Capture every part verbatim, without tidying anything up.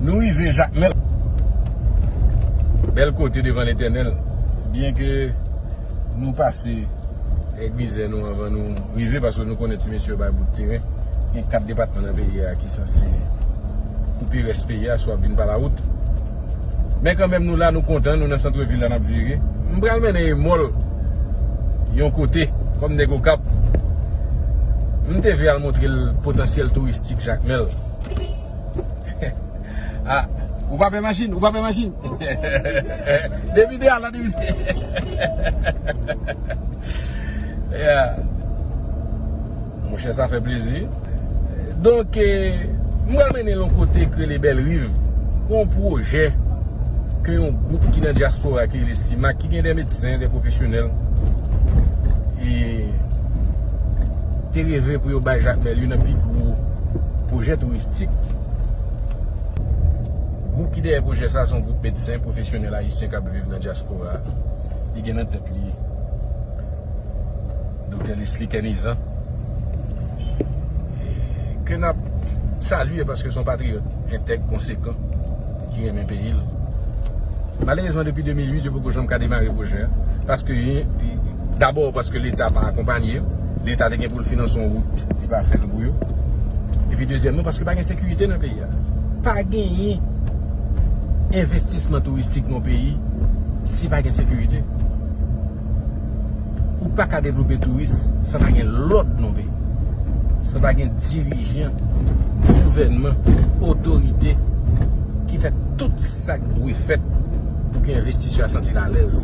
Nou rive Jakmèl. Bèl kote devan Letènèl. Byenke nou pase kèk mizè nou anvan nou rive, paske nou konnen ti mesye yo bay bout teren. Gen kat depatman nan peyi a ki sanse koupe rès peyi a, si w ap vin pa lawout. Men kanmenm nou la, nou kontan, nou nan sant vil la, n ap vire. M pral mennen Emol yon kote, kòm nèg Okap. M te vle al montre l potansyèl touristik Jakmèl. Ah, ou pa pè machin, ou pa pè machin. Depite a la, depite. Yeah. Monchè, sa fè plezi. Donk, eh, m pral mennen l yon kote k rele Bèlriv. Gon pwojè ke yon gwoup ki nan dyaspora ki rele CIMAC, ki gen de medsen, de pwofesyonèl, e te reve pou yo bay Jakmèl youn nan pi gwo pwojè touristik. Gwoup ki dèyè pwojè sa a se yon gwoup medsen pwofesyonèl ayisyen k ap viv nan dyaspora. Li gen nan tèt li Doktè Leslie Kernizan, ke n ap salye paske se yon patriyòt entèg, konsekan, ki renmen peyi l. Malerezman, depi de mil uit, yo poko janm ka demare pwojè a. Paske, dabò, paske Leta pa akonpanye yo. Leta te gen pou l finanse yon wout, li pa fè l pou yo. Epi, dezyèmman, paske pa gen sekirite nan peyi a. Pa genyen envestisman touristik nan peyi si pa gen sekirite. Ou pa ka devlope touris san pa gen lòd nan peyi, san pa gen dirijan, gouvènman, otorite ki fè tout sa k dwe fèt pou ke envestisè a santi l alèz.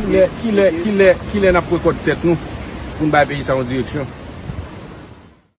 Kilè, kilè, kilè, kilè n ap rekòt tèt nou pou n bay peyi sa yon direksyon?